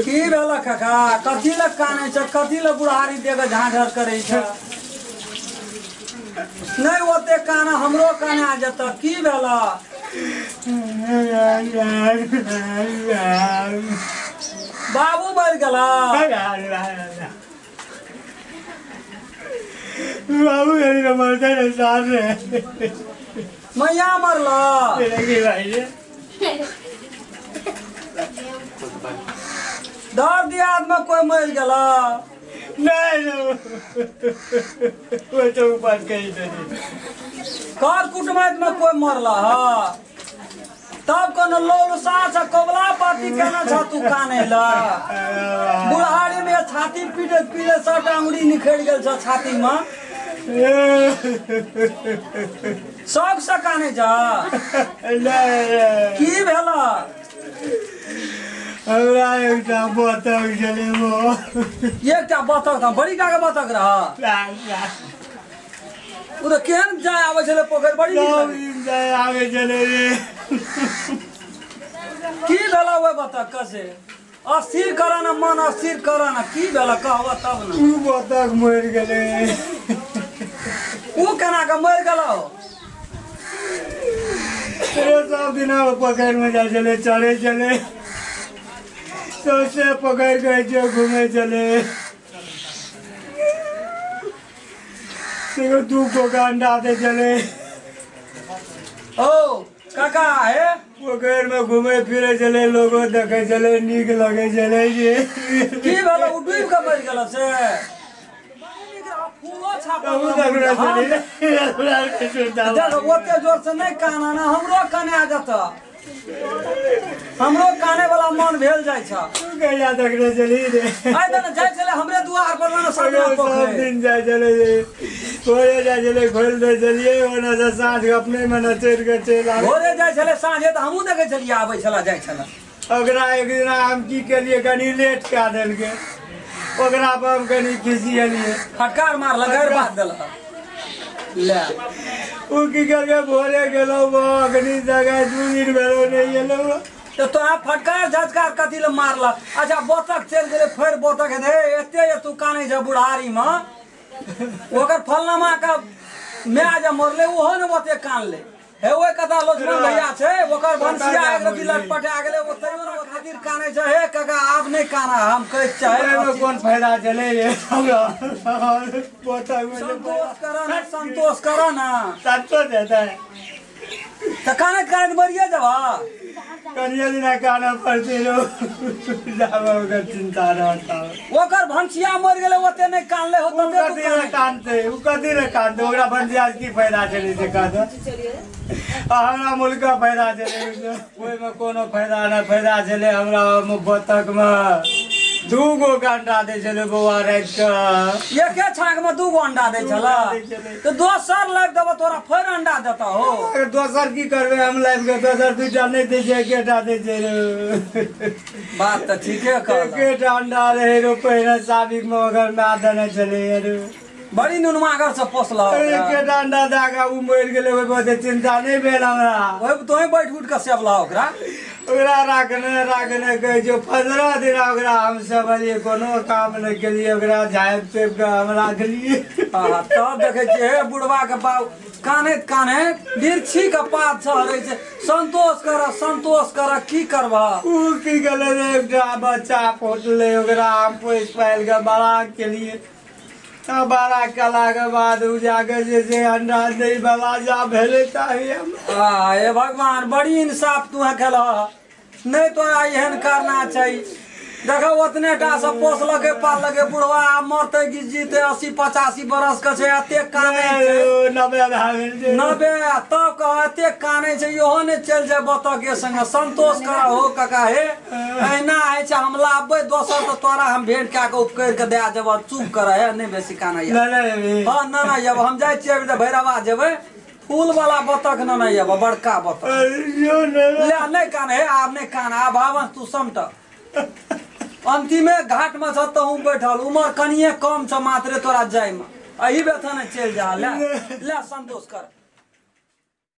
की भेल काका? कथी लए कानै छ? कथी लए बुढ़ारी दे के झाँझर करै छ? नहीं ओते काना हमरो काना जेत। की भेल? बाबू मर गेला? बाबू मरते मैया मरला? दर दियाद में कोई मर गेला? नहीं, वो तो ऊपर कहीं नहीं। कर कुटमैत में कोई मरला? हा तब कोनो लोल सास कबला पाती केना छ तू काने ला? बुढ़ारी में छाती पीटत पीटत सब अंगुरी निखर गेल छ छाती में। सब से काने जा। की भेला? हमरा एकटा बतख छलै। एकटा बतख त बड़ी टाके बतख रह। उ त केहन जाय आबै छलै पोखरि, बड़ी नीक जाय आबै छलै रे। की भेला ओहि बतख कसे? अस्थिर कर न मन, अस्थिर कर न। की भेला कहब तब न। उ बतख मरि गेलै। उ केना के मरि गेलौ? रे सब दिना पोखरि में जाइ छलै, चढ़ै छलै, सबसे पकड़ के जो घूमे चले। दू गो अंडा दे चले। ओ काका हे पोखरि में घूमे फिरे चले, लोगो देखे चले, नीक लगे चले। जे की भेल? उ डूबि के मरि गेल से? फूलो छापल ओते जोर से नहीं काना ना, हमरो कना जेत। हमरो काने वाला मन भेल जाय छ। तू कहिया देखने चली रे? आइ त जाय छले हमरे दुआर पर ने सब सब दिन जाय छले रे। भोरे जाय छले, खोल दे चलिए, ओना से साँझ के अपने में चढ़ के चलि आबै। भोरे जाय छले साँझे त हमहूँ देखै छलियै आबै छला जाय छला। ओकरा एक दिन हम की केलियै, कनी लेट कए देलकै, ओकरा पर हम कनी खिसियलियै, फटकार मारलक, गारि बात देलक। ले उ की केलकै, भोरे गेलौ अखनी जगह 2 दिन भेलौ नहि गेलौ। तो तोरा फटकार झटकार कथी ले मारलक? अच्छा बतख चलि गेलै, फेर बतख हेतै। एते जे तू कानै छ बुढ़ारी में, ओकर फलनामा के माय जे मरलै ओहो ने ओते कानलै। हे ओहि कथा लक्ष्मण भैया छै, ओकर भनसिया एक रति लटपटा गेलै, ओ तैयो ने खातिर कानै छै। हे काका आब नहि काना, हम कहै चाहे कोन फायदा छलै रे हमरा। संतोष कर ना, संतोष कर ना। संतोष हेतै त कानैत कानैत मरिए जेबह? कनिये दिना कानऽ पड़तै रौ, ओकर चिन्ता रहता। ओकर भनसिया मरि गेलै ओते नहि कानलै हो तते तू कथी ले कानतै? उ कथी ले कानतै? ओकरा भनसिया से की फायदा छलै से कहत? आ हमरा मुल्क फायदा छलै, ओहिमे कोनो फायदा नहि। फायदा छलै हमरा बतख में 2 गो अंडा दै छलै बौआ राति के। एके छाक में 2 गो अंडा दै छलै त दोसर लाबि देबऽ तोरा फेर अंडा देता हो। दोसर की करबै हम लाबि के? दोसर 2टा नहि दै छै, एकेटा दै छै रे। बात त ठीके कहलह। एकेटा अंडा रहै रो पहिने साबिक में, ओकर my देने छलै रे। बड़ी नुनमागर से पोसलह। एकेटा अंडा दए के उ मरि गेलै, ओहि पर चिन्ता नहि भेल हमरा। ओहि तोही बैठ उठ के सेबलह ओकरा? ओकरा राखने राखने कहै छै 15 दिन ओकरा हम सेबलियै, कोनो काम नहि केलियै, ओकरा झाँपि तोपि के हम राखलियै। तब देखै छियै हे बुढ़वा के बाप कानैत कानैत बिरछी के पात छहरै छै। संतोष कर, संतोष कर, की करबह? उ की केलै रे, एकटा बच्चा फुटलै, ओकरा हम पोसि पालि के बड़ा केलियै। बड़ा केला के बाद उ जाके जे छै अंडा दै वाला जा भेलै ताही हम। हे भगवान, बड़ी इंसाफ तू केलह, नहि तोरा एहन करना चाही। देखो ओतने टा से पोसलकै पाललकै बुढ़वा, आब मरतै कि जीतै? 80 85 बरस के छै, एते कानै छै। 90 भए गेल छै। 90 तब कह एते कानै छै, इहो नहि चलि जाय बतख के संगे। संतोष कर हो काका। हे एहिना होइ छै, हम लाबबै दोसर तऽ तोरा हम भेंट कए के उपकरि के दए देबऽ। चुप कर, हे नहि बेसी कानै। हँ न न यब हम जाइ छियै तऽ भैरवा जेबै, फूल वाला बतख न न यब बड़का बतख। ले नहि कान, हे आब नहि कान, आब भावन तू समट। अंतिमे घाट में छ तहूँ बैठल, उमर कनिये कम छ मात्रे तोरा जाय में। अही बेथा ने चलि जा। ले ले संतोष कर।